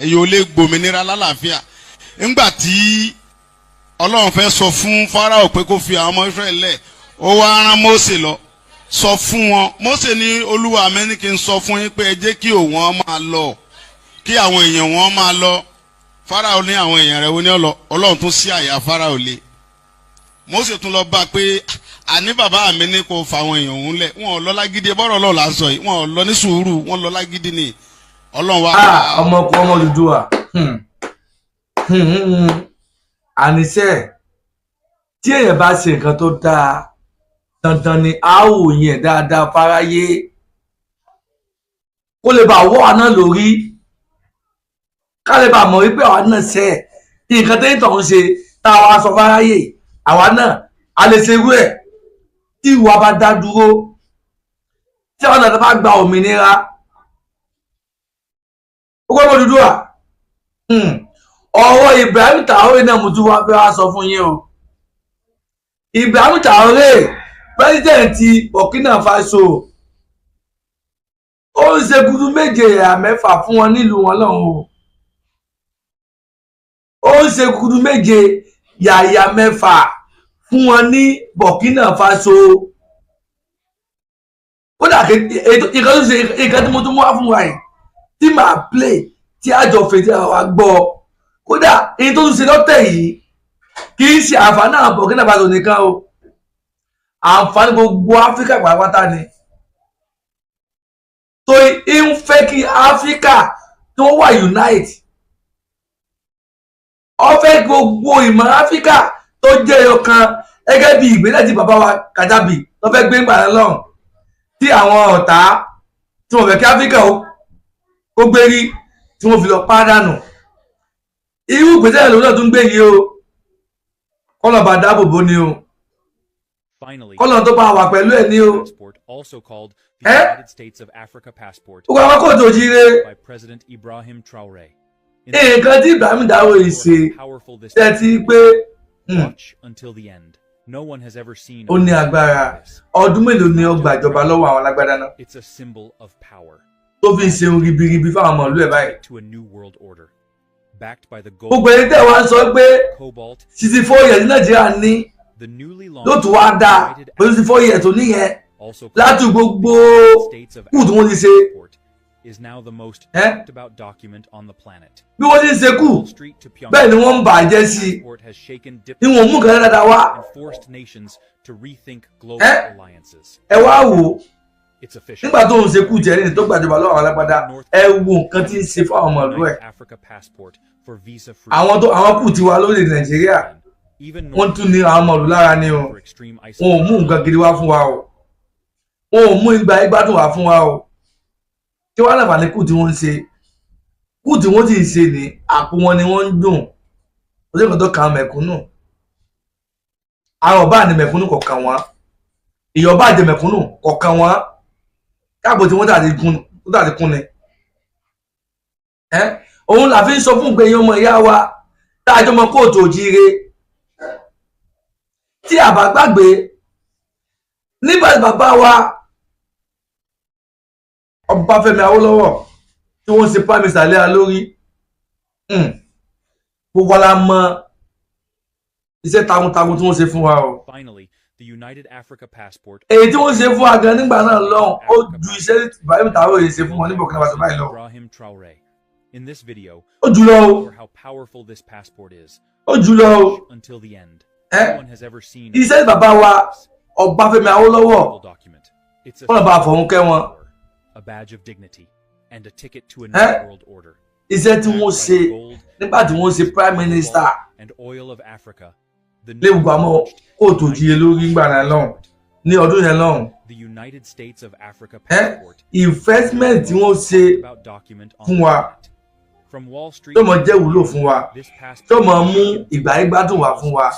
Ẹ̀yin ò lè gbòmìnira lálàáfíà. Ńgbà tí Ọlọ́run fẹ́ sọ fún Fáráò pé kó fi àwọn ọmọ Israẹli lẹ̀, ó wá rán Mósè lọ sọ fún wọn. Mósè ní, "Olúwa mi ní kí n sọ fún yín pé ẹ jẹ́ kí òun máa lọ, kí àwọn èèyàn wọn máa lọ." Fáráò ní àwọn èèyàn rẹ̀ wo ní ọlọ. Ọlọ́run tún sí àyà Fáráò lé. Mósè tún lọ bá a pé, "Àní bàbá mi ní kó fa àwọn èèyàn òun lẹ̀, wọn ò lọ lágídí." Bọ́rọ̀ Ọlọ́run là ń sọ yìí. Wọn ò lọ ní sùúrù, wọn lọ lágídí ni. Ọlọ́run wa. Ah, ọmọ kọ ọmọ Odùduwà. Àníṣe tí èèyàn bá ṣe nǹkan tó dáa, dandan ni a ó yẹn dáadáa fáráyé, kó lè bá wọ́ wa náà lórí, ká lè bá mọ̀ wípé àwa náà ṣe é. Nǹkan tó ń tọ̀ ń ṣe tá a wá sọ fáráyé, àwa náà a lè ṣe irú ẹ̀ tí ìwà bá dá dúró, tí àwọn náà bá gba òmìnira. Ó gbọ́, ọmọ Odùduwà, ọ̀rọ̀ Ibrahim Traoré náà mo tún wá fẹ́ wá sọ fún yín o. Ibrahim Traoré, president Burkina Faso, ó ń ṣe gudu méje ẹ̀yà mẹ́fà fún wọn nílùú wọn lọ́hùn o. Ó ń ṣe gudu méje yàyà mẹ́fà fún wọn ní Burkina Faso. Kódà nǹkan tó ṣe, nǹkan tí mo tún mú wá fún wa yìí tí màá play, tí àjọ fèdí àwa gbọ́, kódà èyí tó tún ṣe lọ́tẹ̀ yìí kì í ṣe àǹfààní àwọn Burkina Faso nìkan o, àǹfààní gbogbo Áfíríkà pátápátá ni. Tó ń fẹ́ kí Áfíríkà tó wà unite, ó fẹ́ gbogbo ìmọ̀ Áfíríkà tó jẹ́ ẹyọ kan, gẹ́gẹ́ bí ìgbésẹ̀ tí bàbá wa Kàdábì tó fẹ́ gbé ńgbà lọ́hùn, tí àwọn ọ̀tá tí wọ́n fẹ́ kí Áfíríkà ó gbérí, tí wọ́n fi lọ pàdánù. Irú ìgbésẹ̀ lòun náà tún gbé yìí o. Kọ́nà bá dáàbò bò ní o, kọ́nà tó bá wà pẹ̀lú ẹ̀ ní o. Ẹ́ gbogbo àwọn kóòtù òjíire, nǹkan tí Ibrahim Traoré yìí ṣe tẹ́tí pé ó ní agbára. Ọdún mélòó ni ó gbàjọba lọ́wọ́ àwọn alágbádá náà tó fi ń ṣe ohun ribiribi fáwọn ọmọ ìlú ẹ̀ báyìí? Gbogbo ẹni tẹ́ wá ń sọ pé 64 years ní Nàìjíríà ní ló tún wá dáa pẹ̀lú 64 years tó níyẹn láti gbogbo kù tí wọ́n ti ṣe, bí wọ́n ti ń ṣe kù bẹ́ẹ̀ ni wọ́n ń bàjẹ́ sí i, ni wọ́n mú nǹkan dáadáa wá. Ẹ wá wò ó, nígbà tó ń ṣe kù jẹ́ ní tó gbàjọba lọ́wọ́ àwọn alágbádá, ẹ wo nǹkan tí ń ṣe fún àwọn ọmọ ìlú ẹ̀. Àwọn tó àwọn kù tiwa lórí Nàìjíríà, wọ́n tún ní àwọn ọmọ ìlú lára ni o. Wọn ò mú nǹkan gidi wá fún wa o, wọn ò mú ìgbà ìgbádùn wá fún wa o. Tí wọ́n láǹfààní kù tí wọ́n ń ṣe kù tí wọ́n ti ń ṣe ní àpò wọn ni wọ́n ń dùn. Ó sì kàn tó kàn mẹ̀kúnnù. Àwọn ọba ní mẹ̀kúnnù kọ̀ọ̀kan wọn, ìyọba àjẹ mẹ̀kúnnù kọ̀ọ̀kan wọn, káàbò tí wọ́n dàdí kún ni. Òun là fi ń sọ fún gbẹ̀yìn ọmọ ìyá wa tá a jọ mọ kóòtù òjíire. Tí a bá gbàgbé, nígbà tí bàbá wa Ọbáfẹ́mi Awólọ́wọ̀ tí wọ́n ṣe prime minister lé wa lórí, gbogbo wa la mọ iṣẹ́ takuntakun tí wọ́n ṣe fún wa o. Èyí tí wọ́n ṣe fún wa gan nígbà náà lọ́hùn, ó ju iṣẹ́ Ibrahim Traoré yìí ṣe fún wọn ní Burkina Faso báyìí lọ. Ó jù lọ o, ó jù lọ o. Ẹ iṣẹ́ bàbá wa Ọbáfẹ́mi Awólọ́wọ̀, kọ́nà bá fọ̀hún kẹ́ wọn. Ẹ iṣẹ́ tí wọ́n ṣe nígbà tí wọ́n ṣe prime minister lé gbogbo àwọn kóòtù òjìye lórí ńgbà náà lọ́hùn, ní ọdún yẹn lọ́hùn, ẹ investment tí wọ́n ṣe fún wa tó mọ jẹ́ wúlò fún wa, tó mọ mú ìgbà ìgbádùn wá fún wa,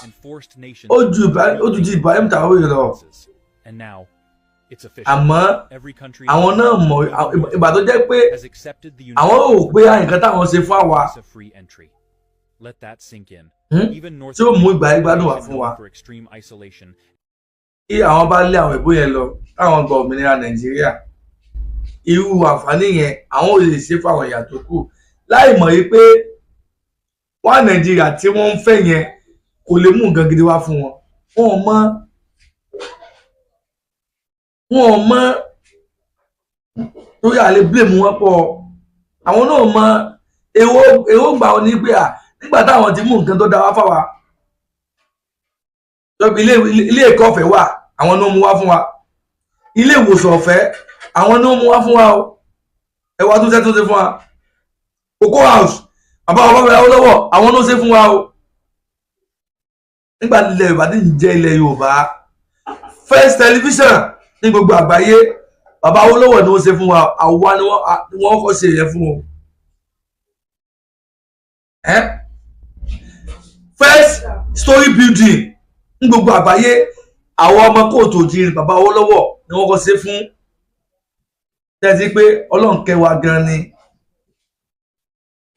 ó ju ti Ibrahim Traoré lọ. Àmọ́ àwọn náà mọ̀ ìgbà tó jẹ́ pé àwọn rò pé nǹkan táwọn ṣe fún àwa tí ó mú ìgbà ìgbádùn wá fún wa, kí àwọn bá lé àwọn ìbò yẹn lọ, táwọn gba òmìnira Nàìjíríà, irú àǹfààní yẹn àwọn ò lè ṣe fún àwọn ẹ̀yà tó kù. Láì mọ̀ yìí pé wọ́n Nàìjíríà tí wọ́n ń fẹ́ yẹn kò lè mú nǹkan gidi wá fún wọn. Wọn ò mọ̀, wọn ò mọ̀, torí àlè blame wọn pọ̀. Àwọn náà mọ̀ èrò èròǹgbà wọn ní pé à nígbà táwọn ti mú nǹkan tó dá wá fáwa, ilé ẹ̀kọ́ ọ̀fẹ́ wà, àwọn náà mú wá fún wa. Ilé ìwòsàn ọ̀fẹ́, àwọn náà mú wá fún wa o. Ẹwà tó ṣe tó ṣe fún wa, Cocoa House, bàbá wa bàbá Awólọ́wọ̀, àwọn ló ṣe fún wa o. Nígbà ilẹ̀ Yorùbá tí ń jẹ́ ilẹ̀ Yorùbá, first television ní gbogbo àgbáyé, bàbá Awólọ́wọ̀ ni wọ́n ṣe fún wa. Àwa ni wọ́n kọ́ ṣe yẹn fún o. First story building ní gbogbo àgbáyé, àwọn ọmọ káàárọ̀ oòjíire, bàbá Awólọ́wọ̀ ni wọ́n kọ́ ṣe fún. Tẹ́tí pé Ọlọ́run kẹwàá gan ni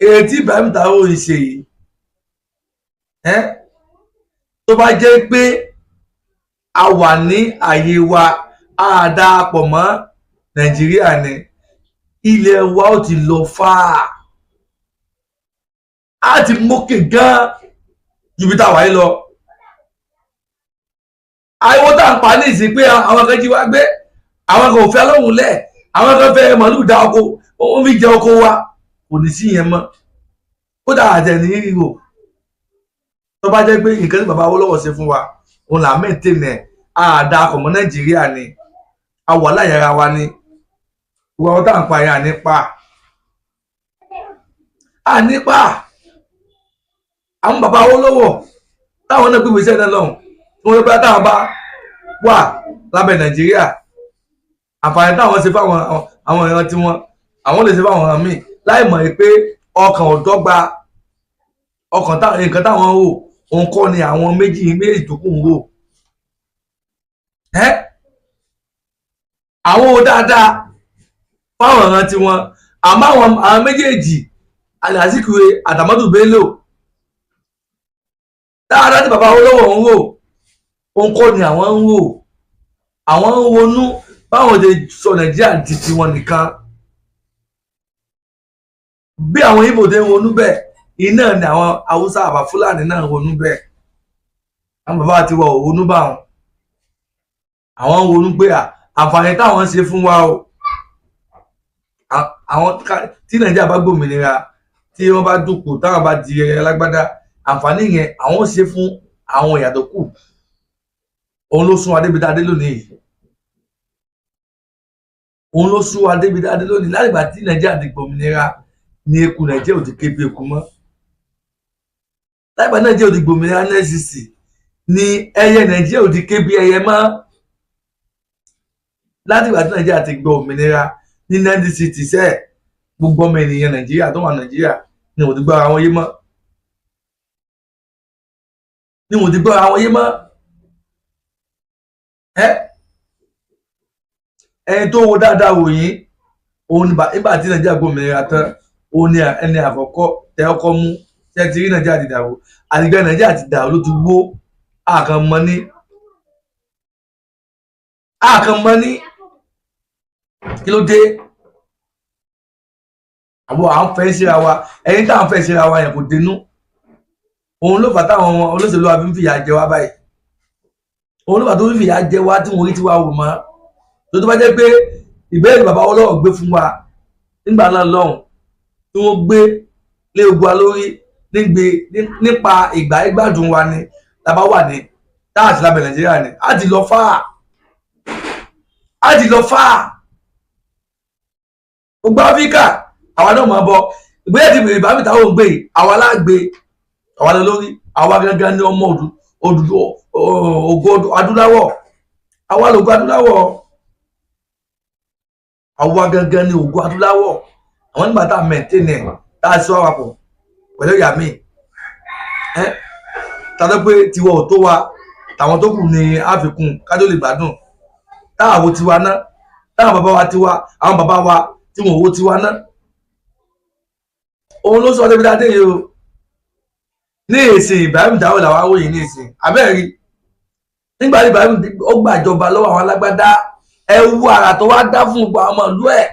èyí tí Ibrahim Traoré ń ṣe yìí. Tó bá jẹ́ pé a wà ní àyè wa, a darapọ̀ mọ́ Nàìjíríà ni, ilẹ̀ wa ó ti lọ fáà, á ti mókè gan ju bí táwa yìí lọ. Ariwo tá à ń pa ní ìsìn pé àwọn kan jí wá gbé, àwọn kan ò fẹ́ lóhùn lẹ̀, àwọn kan fẹ́ màálù dá oko, ó fi jẹ oko wa, kò ní sí yẹn mọ́. Kódà àtẹ̀ní ríro. Tó bá jẹ́ pé nǹkan tí bàbá Awólọ́wọ̀ ṣe fún wa òun là maintain ẹ̀, àdá akọ̀mọ́ Nàìjíríà ni, a wà láyàrá wa ni, gbogbo àwọn tá à ń pa yẹn, ànípa ànípa àwọn bàbá Awólọ́wọ̀ táwọn náà gbé ìgbésẹ̀ náà lọ́hùn tí wọ́n bá táwọn bá wà lábẹ́ Nàìjíríà, àǹfààní táwọn ṣe fáwọn àwọn ìran tiwọn, àwọn lè ṣe fáwọn ìran míì, láì mọ̀ pé ọkàn ò dọ́gba. Ọkàn táwọn, nǹkan táwọn ń rò, òun kọ́ ni àwọn méjì méjì tó kù ń rò. Ẹ́ àwọn ò dáadáa fáwọn ìran tiwọn, àmọ́ àwọn méjèèjì, Azikiwe àtàmọ́tò Bello, dáadáa tí bàbá Awólọ́wọ̀ ń rò, òun kọ́ ni àwọn ń rò. Àwọn ń ronú báwọn ṣe sọ Nàìjíríà di tiwọn nìkan. Bí àwọn Ìgbò ṣe ń ronú bẹ́ẹ̀, iná ni àwọn Haúsá àbá Fúlàní náà ń ronú bẹ́ẹ̀. Àwọn bàbá ti wọ ò ronú báwọn. Àwọn ń ronú pé àǹfààní táwọn ṣe fún wa o, àwọn tí Nàìjíríà bá gbòmìnira, tí wọ́n bá dúpọ̀, táwọn bá di alágbádá, àǹfààní yẹn àwọn ṣe fún àwọn ìyà tó kù. Òun ló sún wa débi tá a dé lónìí yìí. Òun ló sún wa débi tá a dé lónìí. Látìgbà tí Nàìjíríà ti gbòmìnira ní eku Nàìjíríà ò ti ké bí eku mọ́. Látìgbà tí Nàìjíríà ò ti gbòmìnira ní NCC ní ẹyẹ Nàìjíríà ò ti ké bí ẹyẹ mọ́. Látìgbà tí Nàìjíríà ti gbọ́ òmìnira ní 1960 sẹ́ẹ̀, gbogbo ọmọ ènìyàn Nàìjíríà tó wà Nàìjíríà ni wọ́n ti gbọ́ ara wọn yé mọ́, ni wọ́n ti gbọ́ ara wọn yé mọ́. Ẹ ẹni tó wo dáadáa wò yín, òun ní nígbà tí Nàìjíríà gbòmìnira tán, òun ni ẹni àkọ́kọ́ tẹ ọkọ mú ṣe ti rí. Nàìjíríà ti dàrú, àtìgbà Nàìjíríà ti dàrú ló ti wó. Àkànmọ́ ní, àkànmọ́ ní, kí ló dé? Àwọn à ń fẹ́ síra wa, ẹni tá à ń fẹ́ síra wa yẹn kò dénú. Òun ló fà táwọn olóṣèlú wa fi ń fìyà jẹ wá báyìí. Òun ló fà tó ń fìyà jẹ wá tí wọn rí tiwa wò mọ́. Tó bá jẹ́ pé ìbéèrè bàbá Awólọ́wọ̀ gbé fún wa nígbà náà lọ́hùn, tí wọ́n gbé lé ogun wa lórí nígbè nípa ìgbà ìgbádùn wa ni tàbá wà ní táàtì lábẹ́ Nàìjíríà ni, á ti lọ fáà, á ti lọ fáà. Gbogbo Áfíríkà, àwa náà máa bọ ìgbéyàwó tí Ibrahim táwọn ń gbé yìí. Àwa lágbè, àwa lọ lórí, àwa gangan ní ọmọ òdùdú ògo adúláwọ̀. Àwa lògo adúláwọ̀, àwa gangan ní ògo adúláwọ̀. Àwọn nígbà tá a maintain ẹ̀, tá a sọ àwàpọ̀ pẹ̀lú ìyá mi ẹ́, tá a sọ pé tiwọ́ ò tó wa, tàwọn tó kù ní àfikún kájọ lè gbádùn. Táwọn wo tiwa ná, táwọn bàbá wa tiwa, àwọn bàbá wa tí wọn ò wo tiwa ná, òun ló sọ débi dáadé yìí o. Ní ìsìn, Ibrahim Traoré làwọn awòye ní ìsìn abẹ́rẹ́. Nígbà tí Ibrahim ó gbàjọba lọ́wọ́ àwọn alágbádá, ẹ wú ara tó wá dá fún gbogbo àwọn ọmọ ìlú ẹ̀.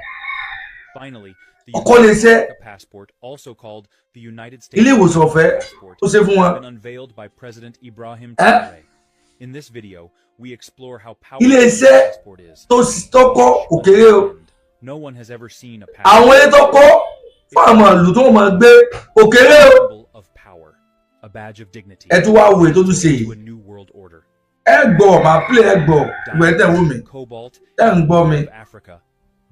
Finally, The Ọkọ lè United ṣe Africa Passport, also called the United States ilé ìwòsàn ọ̀fẹ́ Passport, tó ṣe fún has wọn. been unveiled by President Ibrahim Ẹ́ Traore. In this video, we explore how powerful Ilé this iṣẹ́ passport is. tó kọ́ kò kéré o. No one has ever seen a Àwọn passport ilé tó kọ́ fún àwọn ìlú tó wọ́n máa gbé kò kéré o. symbol of power, a badge of dignity. Ẹ tún wá wo èyí tó tún ṣe yìí. To a new world order. Ẹ gbọ́, máa play, ẹ gbọ́ ìwé tẹ̀ wò mí. Cobalt Tẹ́ ń gbọ́ mi. of Africa.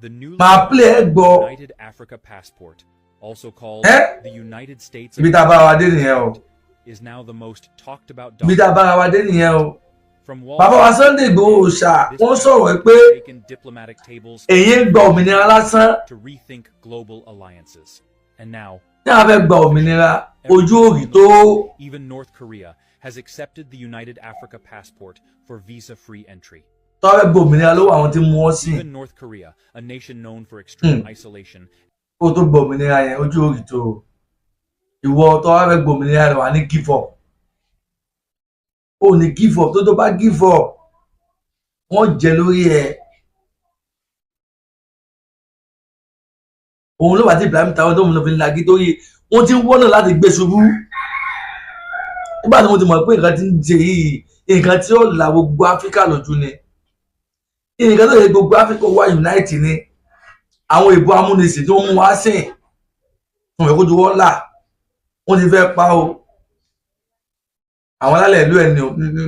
The new Máa play, ẹ gbọ́. United Africa Passport, also called Eh? the United States Ibi tá a bá wa dé nìyẹn o. is now the most talked about Ibi tá a bára wa dé nìyẹn o. From Wall Bàbá wa Sunday Igboho ṣá, This wọ́n sọ̀rọ̀ pé taken diplomatic tables èyí ń gba òmìnira lásán. to rethink global alliances. And now, Ní àwọn fẹ́ gba òmìnira, ojú òrì tó. even North Korea has accepted the United Africa Passport for visa-free entry. Tó fẹ́ gba òmìnira lọ́wọ́ àwọn tí mú wọn sí. Even North Korea, a nation known for extreme isolation, Kó tó gba òmìnira yẹn, ojú òrì tó. Ìwọ tó wá fẹ́ gba òmìnira rẹ̀, wà ní give up. Ó ní give up, tó bá give up, wọ́n jẹ lórí ẹ̀. Òun ló wà tí Ibrahim Traore tó ń lọ fi lagi torí wọ́n ti ń wọ́nà láti gbé ṣubú. Nígbà tí wọ́n ti mọ̀ pé nǹkan tí ń jẹ yìí, nǹkan tí ó la gbogbo Áfíríkà lójú ni, nǹkan tó yẹ gbogbo Áfíríkà wá unite ni. Àwọn ìbò amúnisìn tó ń mú wá sìn wọn fẹ́ kó ju wọ́n là, wọ́n ti fẹ́ pa o. Àwọn alálẹ̀ ìlú ẹ̀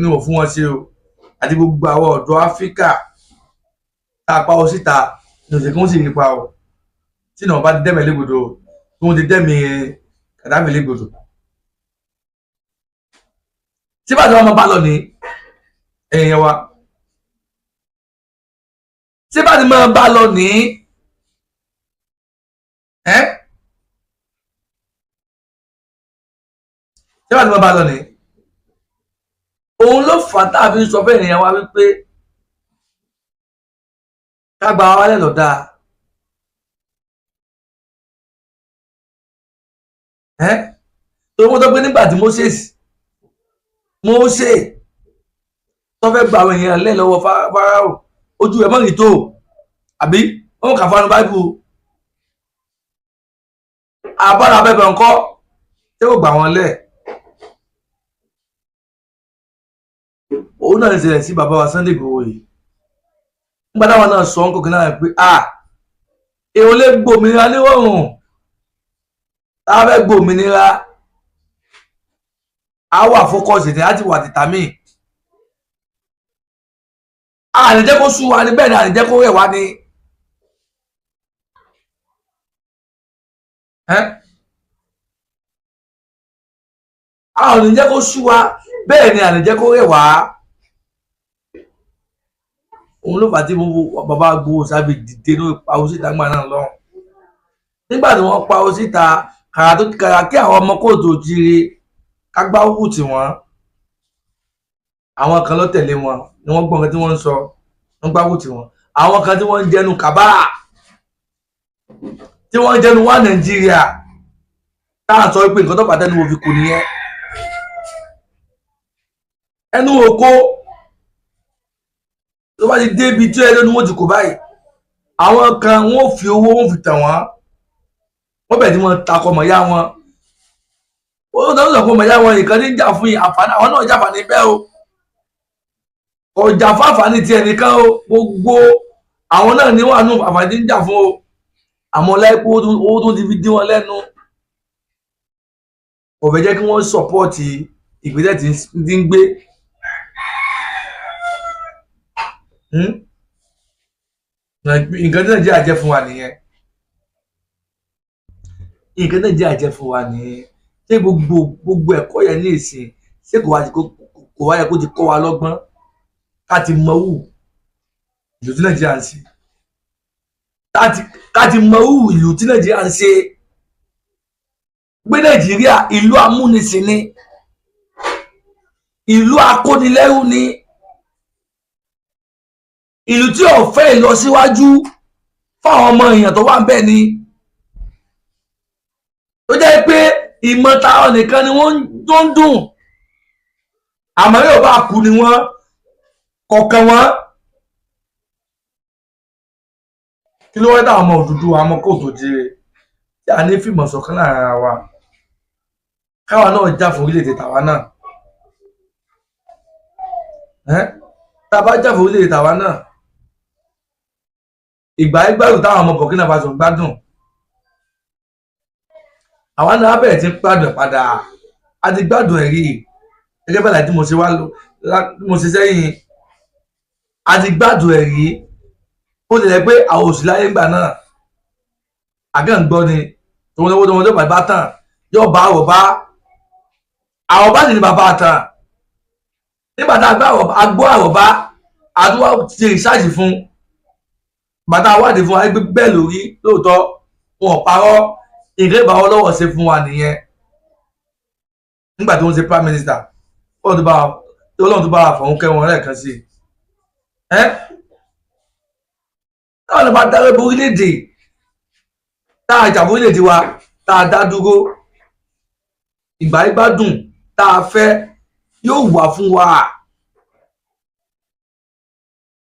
ní ò fún wọn ṣe o, àti gbogbo àwọn ọ̀dọ́ Áfíríkà tá a pa ọ síta ní òsè kí wọ́n sì rí pa o. Tí náà bá ti dẹ́mẹ̀ légbodò, tí wọ́n ti dẹ́mi Kàdáfì légbodò, tí bá ti wọn bá lọ ní ẹ̀yìn wa, tí bá ti máa bá lọ ní ẹ́, tí bá ti máa bá lọ ní, òun ló fà tá a fi sọ fún ènìyàn wa wípé ká gba wálẹ̀ lọ́dà ẹ́. Tó wọ́n tó pé nígbà tí Mósè tó fẹ́ gba àwọn èèyàn lẹ́ lọ́wọ́ Fáráò, ojú ẹ̀ mọ́rin tó àbí wọ́n kà fún báíbù àbára bẹ́bẹ̀ ńkọ́ tí ó gbà wọ́n lẹ̀. Òun náà ń ṣẹlẹ̀ sí bàbá wa Sunday Igboho yìí. Nígbà táwọn náà sọ ń kókè náà pé a èèyàn lè gbòmìnira níwọ̀rùn, tá a fẹ́ gbòmìnira, a wà fókọ̀sì ní láti wà tìtàmì, a lè jẹ́ kó sú wa ní, bẹ́ẹ̀ ni a lè jẹ́ kó rẹ̀ wá ní. A ò ní jẹ́ kó sú wa, bẹ́ẹ̀ ni a lè jẹ́ kó rẹ̀ wá. Òun ló fà á tí bàbá Igboho sábì dìde lórí pawó síta ńgbà náà lọ́hùn. Nígbà tí wọ́n pawó síta, kàrà kí àwọn ọmọ kóòtù òjìire kágbá wù tí wọ́n, àwọn kan ló tẹ̀lé wọn ni wọ́n gbọ́ nǹkan tí wọ́n ń sọ, wọ́n gbá wù tí wọ́n. Àwọn kan tí wọ́n ń jẹnu kàbá, tí wọ́n ń jẹnu wá Nàìjíríà, tá à ń sọ pé nǹkan tó bàtẹ́ ni mo fi kù nìyẹn. Ẹnu oko tó bá ti débi tí ẹnu ni wọ́n ti kò báyìí, àwọn kan wọ́n fi owó wọ́n fi tàn wọ́n, wọ́n bẹ̀rẹ̀ tí wọ́n takọ mọ̀ yá wọn. Ó sọ fún ọmọ ìyá wọn nìkan ní jà fún yìí, àǹfààní àwọn náà jàǹfààní bẹ́ẹ̀ o, kò jà fún àǹfààní ti ẹnìkan o, gbogbo àwọn náà ní wà nù àǹfààní tí ń jà fún o. Àmọ́ láìpẹ́ owó tó ti fi dín wọn lẹ́nu kò fẹ́ jẹ́ kí wọ́n sọ̀pọ́ọ̀tì ìgbésẹ̀ tí ń gbé. Nǹkan tí Nàìjíríà jẹ́ fún wa nìyẹn. Nǹkan tí Nàìjíríà jẹ́ fún wa nìyẹn. Ṣé gbogbo ẹ̀kọ́ yẹn ní ìsìn, ṣé kò wá yẹ kó ti kọ́ wa lọ́gbọ́n ká ti mọ wù ìlú tí Nàìjíríà ń ṣe, ká ti mọ wù ìlú tí Nàìjíríà ń ṣe, gbé Nàìjíríà ìlú amúnisìn ni, ìlú akónilẹ́rú ni, ìlú tí ò fẹ́ ìlọsíwájú fáwọn ọmọ èèyàn tó wà ń bẹ̀ ni, tó jẹ́ pé ìmọ̀ táwọn nìkan ni wọ́n ń dùn, àmọ́ yóò bá kú ni wọ́n kọ̀ọ̀kan wọn. Kí ló wá táwọn ọmọ Odùduwà, ọmọ kóòtù jíire, Tí a ní fìmọ̀ ṣọ̀kan láàrin ara wa, káwa náà jà fún orílẹ̀-èdè tàwa náà. Tá a bá jà fún orílẹ̀-èdè tàwa náà, ìgbà ìgbàlù táwọn ọmọ Burkina Faso ń gbádùn, àwa náà á bẹ̀rẹ̀ tí ń gbádùn ẹ̀ padà. A ti gbádùn ẹ̀ rí gẹ́gẹ́ bẹ́ẹ̀ láti tí mo ṣe wá mo ṣe sẹ́yìn. A ti gbádùn ẹ̀ rí, ó ti lẹ̀ pé àwọn òsì láyé ńgbà náà. Àgẹ́ ń gbọ́ ni tòun tó bàbá tàn yóò bá àwọ̀ bá àwọ̀ bá sì ní bàbá tàn. Nígbà tá a gbọ́ àwọ̀ bá, àtúwá ti rìsáàjì fún bàtà wádìí fún wa pé bẹ́ẹ̀ lórí lóòótọ́, wọn ò parọ́. Nǹkan ìbáwọ́ lọ́wọ́ ṣe fún wa nìyẹn nígbà tí wọ́n ṣe prime minister. Ọlọ́run tó bá wa fọ̀hún kẹ́ wọn lẹ́ẹ̀kan sí i. Ẹ́ táwọn náà bá dáwọ́ bo orílẹ̀-èdè, tá a jà fún orílẹ̀-èdè wa, tá a dá dúró, ìgbà ìgbádùn tá a fẹ́ yóò wà fún wa,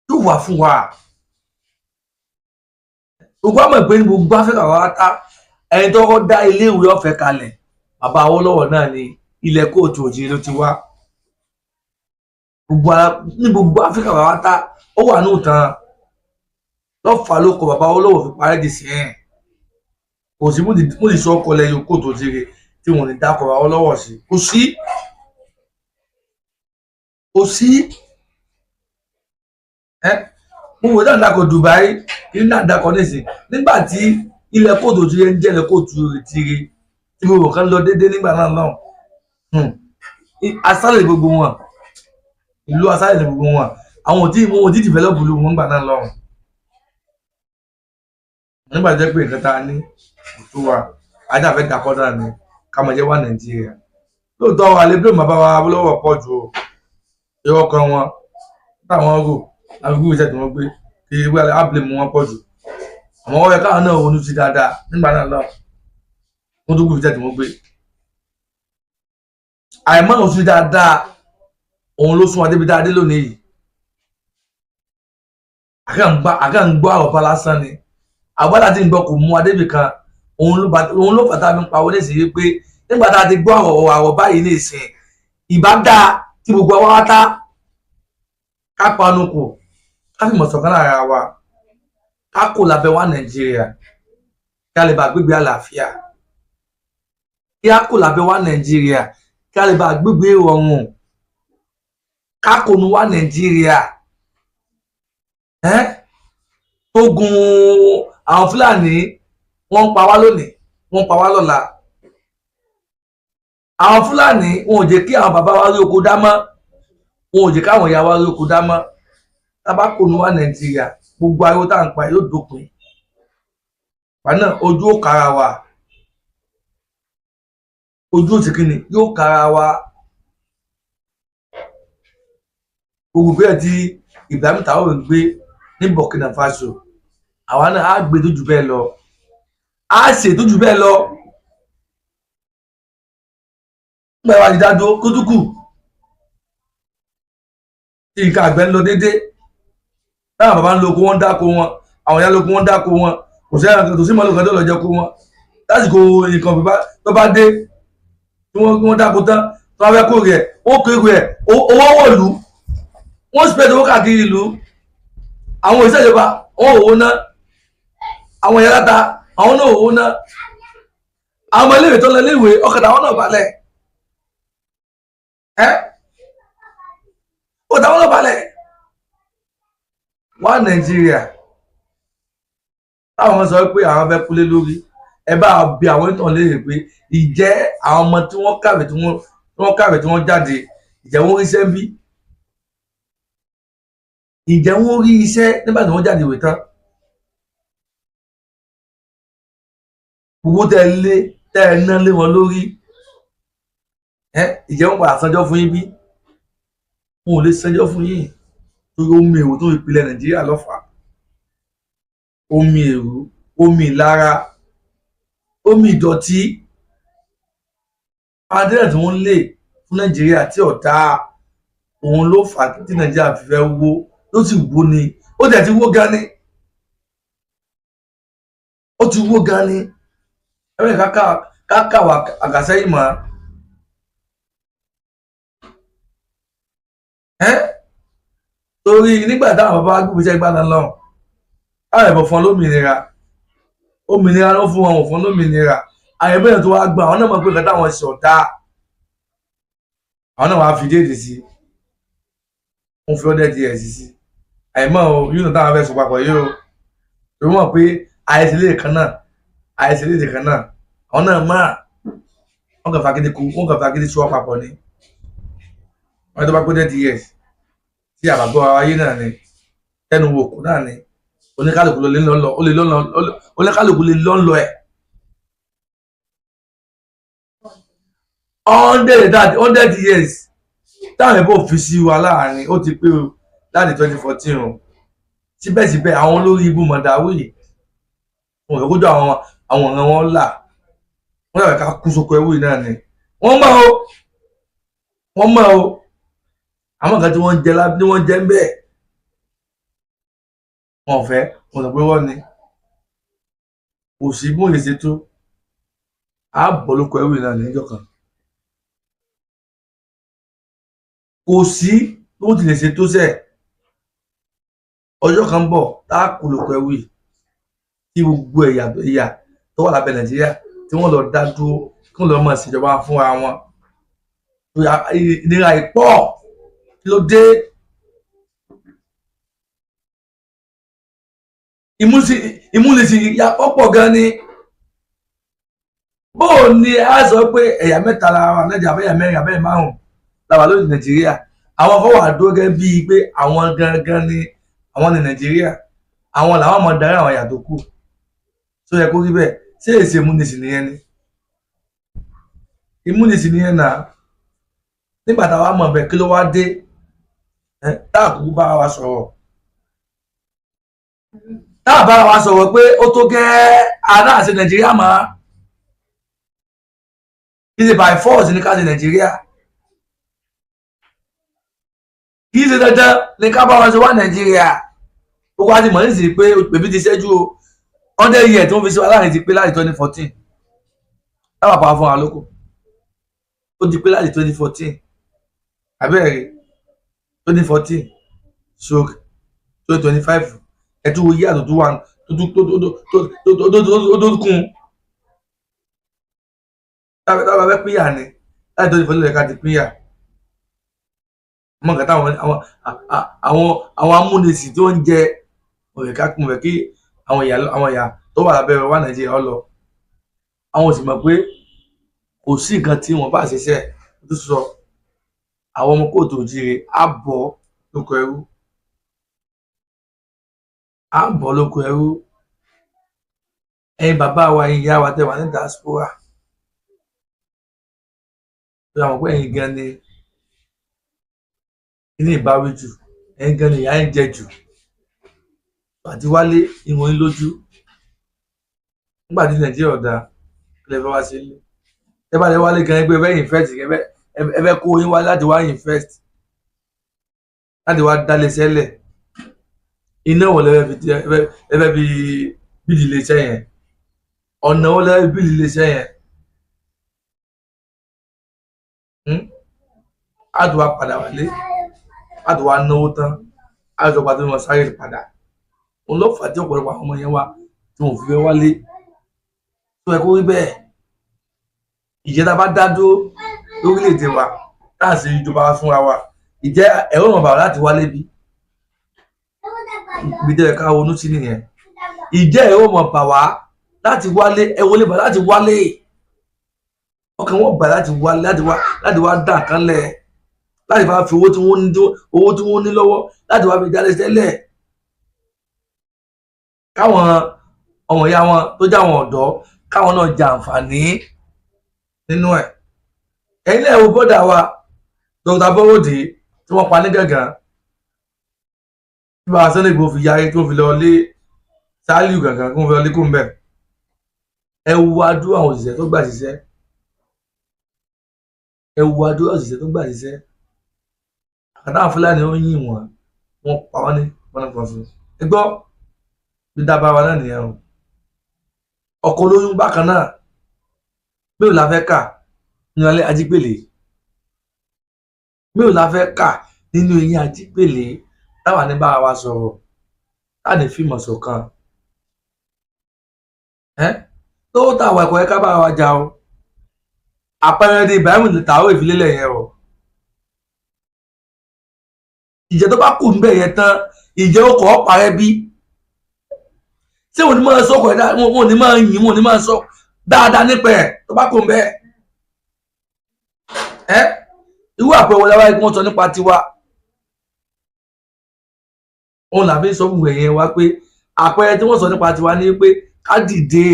yóò wà fún wa. Gbogbo àmọ̀ pé ní gbogbo Áfíríkà wa ta, ẹni tó kọ́ dá iléèwé ọ̀fẹ́ kalẹ̀, bàbá Awólọ́wọ̀ náà ni. Ilẹ̀ káàárọ̀ oòjíire ló ti wá. Gbogbo ara ní gbogbo Áfíríkà wa ta, ó wà ní ìtàn lọ́fà ló kọ bàbá Awólọ́wọ̀ fi parẹ́ di sẹ́yìn. Kò sí mo ti sọ ọkọ lẹ́yìn káàárọ̀ oòjíire tí wọ́n ní dákọ̀ Awólọ́wọ̀ sí. Kò sí, kò sí. Ẹ mo wò dáadáa dákọ̀ Dubai kí ní dáadáa dákọ̀ nísìn. Nígbà tí ilẹ̀ káàárọ̀ oòjíire ń jẹ́ ilẹ̀ káàárọ̀ oòjíire, tí gbogbo kan lọ déédéé nígbà náà náà, asálẹ̀ gbogbo wọn, ìlú asálẹ̀ ní gbogbo wọn. Àwọn ò tí wọn ò tí develop ìlú wọn nígbà náà lọ́hùn. Nígbà tó jẹ́ pé nǹkan tá a ní kò tó wa, ajá fẹ́ dakọ́ náà ni ká máa jẹ́ wá Nàìjíríà. Lóòótọ́, àlè blame bàbá wa Awólọ́wọ̀ pọ̀ ju o. Irọ́ kan wọn táwọn rò láti gbé iṣẹ́ tí wọ́n gbé kí wíwá á blame wọn pọ̀ jù, àmọ́ wọ́n yẹ káwọn náà ronú sí dáadáa nígbà náà lọ wọ́n tó gbé iṣẹ́ tí wọ́n gbé. Àìmọ́ òun sí dáadáa, òun ló sún wa débi dáadé lónìí yìí. Àkà ń gbọ́ àròpá lásán ni àgbàdà tí ń gbọ́, kò mú wa débi kan. Òun ló fàtà mi pawó nísìnyí pé nígbà tá a ti gbọ́ àrọ̀ báyìí nísìnyí, ìbá dáa tí gbogbo wa wá tá ká panu kù, ká fìmọ̀ ṣọ̀kan lára wa, ká kò lábẹ́ wa Nàìjíríà, kí a lè bá gbégbé àlàáfíà, kí a kò lábẹ́ wa Nàìjíríà, kí a lè bá gbégbé ìrọ̀rùn, ká kò nu wa Nàìjíríà ẹ́ tó gun àwọn Fúlàní. Wọ́n ń pa wá lónìí, wọ́n ń pa wá lọ́la. Àwọn Fúlàní, wọn ò jẹ́ kí àwọn bàbá wa rí oko dá mọ́, wọn ò jẹ́ káwọn ìyá wa rí oko dá mọ́. Tá bá kò nu wa Nàìjíríà, gbogbo ariwo tá à ń pa yóò dópin. Ìgbà náà ojú ò kára wa, ojú ò sì kíni yóò kára wa. Gbogbo ìgbésẹ̀ tí Ibrahim Traoré ń gbé ní Burkina Faso, àwa náà á gbé tó jù bẹ́ẹ̀ lọ, á ṣe tó jù bẹ́ẹ̀ lọ. Nígbà wà ní dádúró kótókù tí nǹkan àgbẹ̀ ń lọ déédéé, táwọn bàbá ń lo oko, wọn ń dáko wọn, àwọn ìyá lóko, wọn ń dáko wọn, kò sí ẹran kan tó sí mọ́lò kan tó lọ jẹ kó wọn. Lásìkò nǹkan bàbá tó bá dé, tí wọ́n dáko tán, tó bá fẹ́ kórè ẹ̀, ó kórè ẹ̀, owó wọ̀lú, wọ́n sì pẹ̀lú owó káàkiri ìlú. Àwọn òṣìṣẹ́ ìjọba wọn ò wó ná, àwọn ìyá láta àwọn náà ò wó ná, àwọn ọmọ iléèwé tó lọ iléèwé, ọkàn àwọn náà balẹ̀, ẹ́ ọkàn àwọn náà balẹ̀. Wá Nàìjíríà táwọn sọ pé àwọn fẹ́ kúlé lórí, ẹ bá bi àwọn ìtàn léèrè pé ìjẹ́ àwọn ọmọ tí wọ́n kàwé, tí wọ́n kàwé, tí wọ́n jáde, ìjẹ́ wọ́n ríṣẹ́ ń bí? Ìjẹ́ wọ́n rí iṣẹ́ nígbà tí wọ́n jáde ìwé tán? Gbogbo tẹ́ ẹ lé, tẹ́ ẹ ná lé wọn lórí ẹ, ìjẹ́ wọ́n padà sanjọ́ fún yín bí? Wọn ò lè sanjọ́ fún yín torí omi èrò tó ìpìlẹ̀ Nàìjíríà lọ́fà, omi èrò, omi ìlara, omi ìdọ̀tí adẹ́rẹ̀ tí wọ́n lè fún Nàìjíríà tí ọ̀dà, òun ló fà á tí Nàìjíríà fi fẹ́ wó. Ló sì wó ni, ó tẹ̀ ti wó gan ni, ó ti wó gan ni. Ẹ má jẹ́ ká kà wá àgàsẹ́yìn mọ́. Torí nígbà táwọn bàbá gbogbo iṣẹ́ gbádùn lọ́hùn, àwọn ẹ̀bùn fún lómìnira, òmìnira ló fún wọn, ò fún lómìnira. Àyẹ̀bẹ̀rẹ̀ tó wá gbà àwọn náà mọ̀ pé nǹkan táwọn ṣe ọ̀dà, àwọn náà wàá fi déèdì sí, wọ́n fi ọ́dẹ̀ díẹ̀ sí sí àìmọ́ o. Yóò náà táwọn fẹ́ sọ papọ̀ yìí o, torí mọ̀ pé àìsílẹ̀ kan náà, àìsílẹ̀ kan náà, àwọn náà máa wọ́n kàn fagídí kú, wọ́n kàn fagídí sọ papọ̀ ni. Wọ́n tó bá pé 30 years tí àbàgbọ́ ayé náà ni tẹnu wò kú náà ni oníkálukú lè lọ́ lọ, ó lè lọ́ lọ, oníkálukú lè lọ́ lọ ẹ̀. 100 years táwọn ẹ̀bùn fi sí wa láàrin, ó ti pé o láti 2014 o. Síbẹ̀síbẹ̀ àwọn olórí ibú mọ̀dáwì wọn ò fẹ́ kójú àwọn ọ̀ràn wọn là, wọ́n dàbẹ̀ ká kú sóko ẹwú yìí náà ni. Wọ́n mọ̀ o, wọ́n mọ̀ o, àwọn nǹkan tí wọ́n ń jẹ ní wọ́n jẹ ń bẹ́ẹ̀, wọn ò fẹ́, wọn sọ pé wọ́n ni kò sí bí wọ́n lè ṣe tó á bọ̀ lóko ẹwú yìí náà níjọ́ kan. Kò sí bí wọ́n ti lè ṣe tó sẹ́ẹ̀, ọjọ́ kan bọ̀ tá a kú lóko ẹwú yìí, tí gbogbo ẹ̀yà ẹ̀yà tó wà lábẹ́ Nàìjíríà tí wọ́n lọ dá dúró, kí wọ́n lọ máa ṣèjọba fúnra wọn. Ìnira ìpọ̀, kí ló dé? Ìmúnisìn ya ọ̀pọ̀ gan ni. Bóò ni a sọ pé ẹ̀yà mẹ́ta la wà Nàìjíríà, àbẹ́yà mẹ́rin, àbẹ́yà márùn-ún la wà lórí Nàìjíríà. Àwọn kan wà dúró gẹ́gẹ́ bíi pé àwọn gangan ni àwọn ní Nàìjíríà, àwọn làwọn máa darí àwọn ẹ̀yà tó kù. Tó yẹ kó rí bẹ́ẹ̀? Ṣé èsì ìmúnisìn nìyẹn ni? Ìmúnisìn nìyẹn náà. Nígbà táwa mọ̀ bẹ́ẹ̀, kí ló wá dé tá a kúkú bára wa sọ̀rọ̀, tá a bára wa sọ̀rọ̀ pé ó tó gẹ́ ará àti Nàìjíríà mọ́? Kì í ṣe by force ní ká ṣe Nàìjíríà, kì í ṣe dandan ní ká bá wọn ṣe wá Nàìjíríà. Gbogbo àti mọ̀ nísìnyí pé bèbí ti ṣẹ́jú o. 100 years tí wọ́n fi ṣe wá láàrin ti pé láti 2014, táwọn àpá fún wa lóko, ó ti pé láti 2014, abẹ́rẹ́ 2014 stroke 2025, ẹ tún wo yíyà tó tún wà tó kún táwọn abẹ́ pínyà ni láti 2014 lẹ́ka ti pínyà. Àmọ́ nǹkan táwọn àwọn amúnisìn tí wọ́n ń jẹ ọ̀rẹ́ ká kún rẹ̀ kí àwọn ìyá tó wà lábẹ́ wa Nàìjíríà lọ, àwọn ò sì mọ̀ pé kò sí nǹkan tí wọ́n bá ṣiṣẹ́ tó sọ àwọn ọmọ kóòtù òjìrè á bọ̀ lóko ẹrú, á bọ̀ lóko ẹrú. Ẹ̀yin bàbá wa, ẹ̀yin ìyá wa tẹ́ wà ní diaspora, tó yà wọ́n pé ẹ̀yin gan ni kíní ìbáwí jù, ẹ̀yin gan ni ìyá ń jẹ jù àti wálé ìwọ̀n yín lójú. Nígbà tí Nàìjíríà ọ̀dà kílẹ̀ fẹ́ wá sí ilé, ẹ bá lè wálé gan, ẹgbẹ́ fẹ́ invest, ẹ fẹ́ kó yín wá láti wá invest, láti wá dálé sẹ́lẹ̀, iná wọ̀ lẹ́fẹ́ fi bíìlì iléeṣẹ́ yẹn, ọ̀nà wọ̀ lẹ́fẹ́ fi bíìlì iléeṣẹ́ yẹn. Á tún wá padà wálé, á tún wá náwó tán, á tún padà wọn sáré padà. Òun ló fà á tí ọ̀pọ̀lọpọ̀ àwọn ọmọ yẹn wá tí wọn ò fi fẹ́ wálé. Tó yẹ kó rí bẹ́ẹ̀? Ìjẹ́ tá a bá dá dúró lórílẹ̀‐èdè wa, tá a sì ìjọba fúnra wa, ìjẹ́ ẹ̀rọ ìwọ̀n bàbá láti wálé bí? Ibi tẹ́lẹ̀ ká ronú sí nìyẹn. Ìjẹ́ ẹ̀rọ ìwọ̀n bà wá láti wálé, ẹ wọlé bà láti wálé, ọkàn wọn bà láti wálé, láti wá dà kán lẹ̀, láti bá fi owó tí wọ́n ní lọ́wọ́ láti wá fi dálé tẹ́lẹ̀, káwọn ọmọ ìyá wọn tó jẹ́ àwọn ọ̀dọ́ káwọn náà jẹ àǹfààní nínú ẹ̀. Ẹ̀yin náà wo bọ́dà wa Dr. Borode tí wọ́n pa ní Gàngán, tí bàbá Sunday Igboho fi yarí tí wọ́n fi lọ lé Sàlíù Gàngán, kí wọ́n fi lọ lé kó ń bẹ̀. Ẹ wo adúrà àwọn òṣìṣẹ́ tó gbà ṣiṣẹ́, ẹ wo adúrà òṣìṣẹ́ tó gbà ṣiṣẹ́. Àkàtà àwọn Fúlàní ó yìn wọ́n, wọ́n pa wọ́n ní pọnapọ̀nfún. Ẹ gbọ́ bí dábàá wa náà nìyẹn o. Ọkọ̀ olóyún bákan náà, Mélòó la fẹ́ kà nínú alẹ́ ajígbèlé? Mélòó la fẹ́ kà nínú eyín ajígbèlé táwa ní bára wa sọ̀rọ̀, táà ní fìmọ̀ ṣọ̀kan? Ẹ́ lọ́wọ́ táwa ẹ̀kọ́ ẹ̀ ká bára wa jà o. Àpẹẹrẹ ní Ibrahim Traoré ìfilélẹ̀ yẹn o. Ìjẹ́ tó bá kù ń bẹ̀ yẹn tán, ìjẹ́ ó kọ́ ọ́ parẹ́ bí? Ṣé wọn ní máa sọ ọkọ̀ ẹ̀? Wọn ní máa yìn, wọn ní máa sọ dáadáa nípa ẹ̀ tó bá kù ń bẹ̀ ẹ́. Irú àpẹẹrẹ wọlé wáyé kí wọ́n sọ nípa tiwa? Òun làbí sọ fún ẹ̀yẹn wa pé àpẹẹrẹ tí wọ́n sọ nípa tiwa ni pé ká dìde,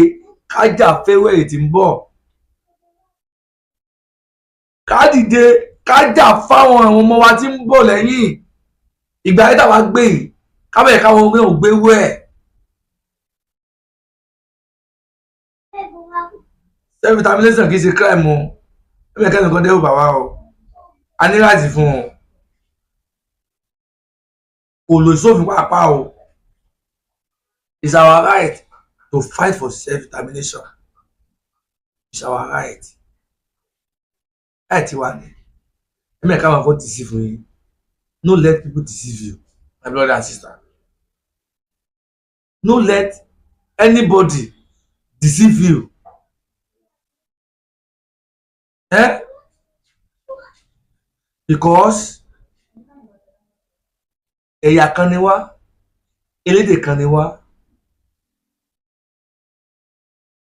ká jà fẹ́wẹ́ èyí tí ń bọ̀, ká dìde, ká jà fáwọn àwọn ọmọ wa tí ń bọ̀ lẹ́yìn. Ìgbà yẹn táwa gbé yìí, kábẹ̀rẹ̀ káwọn ọmọ ò gbé wẹ̀. Self determination kì í ṣe crime o. Ẹ̀mí ẹ̀kẹ́ nìkan dẹ́rù bà wá o. A ní láti fún un, kò lò sófin pàápàá o. It's our right to fight for self-determination. It's our right. Right wa ni. Ẹ̀mí ẹ̀ka máa kọ́ deceive yín. No let people deceive you, my brother and sister. No let anybody deceive you. Eh? Because ẹ̀yà kan ni wá, elédè kan ni wá.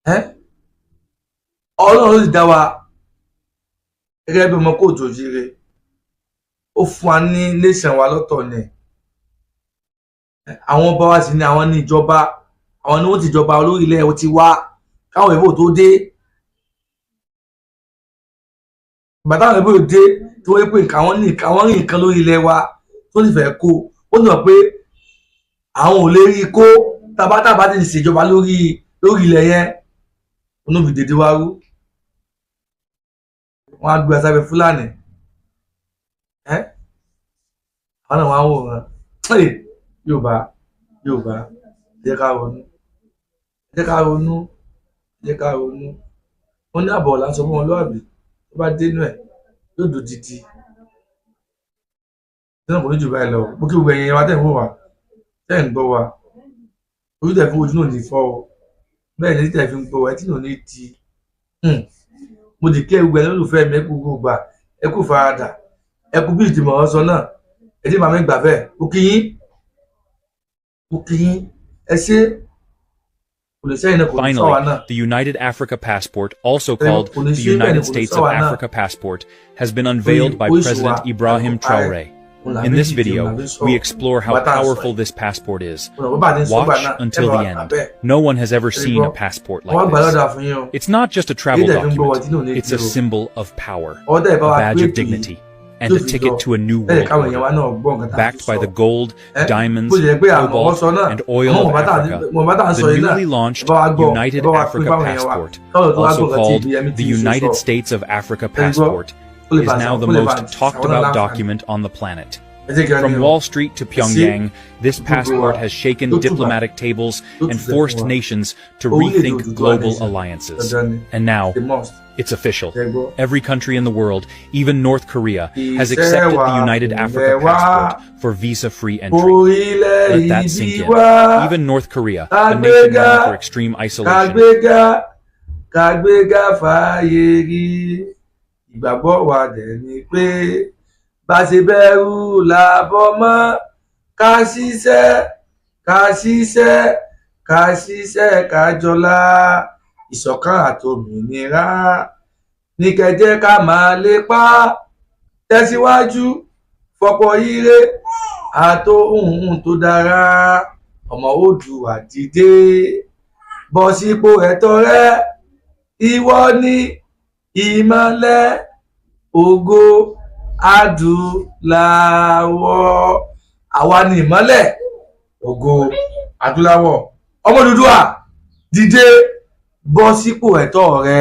Eh? Ọlọ́run ló sì dá wa gẹ́gẹ́ bí ọmọ kóòtù òjíire. Ó fún wa ní nation wa lọ́tọ̀ ni. Àwọn ọba wa sì ni àwọn ní ìjọba, àwọn ni wọ́n ti jọba olórí ilẹ̀ ti wá káwọn ìbò tó dé. Ìgbà táwọn ìbò dé, tí wọ́n rí pé nǹkan àwọn ní nǹkan, àwọn rí nǹkan lórí ilẹ̀ wa tó sì fẹ́ kó, ó sì mọ̀ pé àwọn ò lè rí i kó tabataba ti ṣèjọba lórí ilẹ̀ yẹn. Onú fi dèdè wá rú, wọ́n á gbé asábẹ́ Fúlàní. Ẹ́ àwọn náà wọ́n á wòran. Yorùbá, Yorùbá, ẹ jẹ́ ká ronú, ẹ jẹ́ ká ronú, ẹ jẹ́ ká ronú. Wọ́n ní àbọ̀ là ń sọ fún ọmọlúwàbí, tó bá dénú ẹ̀ yóò dòdìdì. Náà kò ní jù báyìí lọ. Mo kí gbogbo ẹ̀yin wa tẹ̀ ń wò wá, tẹ̀ ń gbọ́ wa. Ojú tẹ̀ fi ojú náà ní fọ́ o, bẹ́ẹ̀ ni tẹ̀ fi ń gbọ́ wa, etí náà ní di. Mo dì kí gbogbo ẹ̀yin olólùfẹ́ mi. Ẹ kú gbogbo gbà, ẹ kú faradà, ẹ kú bí ìdìmọ̀ ọ̀sán náà, ẹ tí màmí gbà bẹ́ẹ̀. Mo kí yín, mo kí yín, ẹ ṣé. Kò lè sẹ́yìn náà, kò ní sọ́wa Finally, náà. the United Africa Passport, also called kò ní the sí bẹ́ẹ̀ ni United kò ní States of sọ́wa náà. Africa Passport, has been unveiled by Orísun wa, President Ibrahim àìkú parẹ́. Traoré. Òun là In this méjì tí video, òun là fi ń we sọ̀rọ̀. explore how Bàtà ń sọ powerful yìí. this passport is. Òun bàbá ti ń sọ gbà Watch náà, ẹ until bá the wa end. bẹ́ẹ̀. No one has ever seen a gbọ́. passport Wọ́n like gbà this. lọ́dà fún yín o. It's not just a travel Èyí tẹ̀ fi ń gbọ́ wa document, tí náà ní it's a di o. symbol of power, Ọwọ́ tẹ̀ bá a wa badge gbé of ètò yìí dignity, and tó a fi ticket lọ. to a new Bẹ́ẹ̀ world káwọn èèyàn wa order. náà gbọ́ nǹkan tá a fi Backed by sọ. the gold, diamonds, Bó ṣe jẹ́ pé àwọn ọmọ cobalt, sọ náà, and oil àwọn of ọmọ bá tà Africa, wọn bá tà ń the sọ yìí náà, newly launched ẹ bá wa gbọ́, ẹ United bá wa pín Africa fáwọn èèyàn wa. Passport, Káwọn tó wá also gbọ́ nǹkan tí called Ibiyemi the ti ń United sọ. States of Africa Ẹ gbọ́, Passport, ó lè is bá now the ó lè bá most talked àwọn náà about láǹfààní. Document on the planet. Ẹ jẹ́ kí a From ní o. Wall Street to Ẹ ṣé Pyongyang, this gbogbo wa. Passport has shaken Ló túbà, diplomatic tables ló and túbẹ̀ fún forced wa. Nations to Orílẹ̀-èdè rethink Odùduwà global nation. Alliances. Dandan ni. And now, The must. it's official. Ẹ gbọ́. Every country in the world, even North Korea, has Iṣẹ́ accepted wa the United kò Africa lẹ̀ wá. Passport for visa-free entry. Orílẹ̀ Let that ibi sink in. wá. Even North Korea, a nation Kàgbéga, known for extreme isolation, kàgbéga, kàgbéga fààyè rí. Ìgbàgbọ́ wa dẹ̀ ni pé bá ṣe bẹ̀rù làbọ̀ mọ́, ká ṣiṣẹ́, ká ṣiṣẹ́, ká ṣiṣẹ́, ká jọlá. Ìṣọ̀kan àtòmìnira ní kẹjẹ ká máa lépa, tẹ̀síwájú fọ̀pọ̀ ire àtohun tó dára. Ọmọ Oòduà, dìde, bọ́ sípò ẹ̀tọ́ rẹ. Ìwọ ni ìmọ́lẹ̀ ògo adúláwọ̀. Àwa ni ìmọ́lẹ̀ ògo adúláwọ̀. Ọmọ Odùduwà, dìde, bọ́ sípò ẹ̀tọ́ rẹ.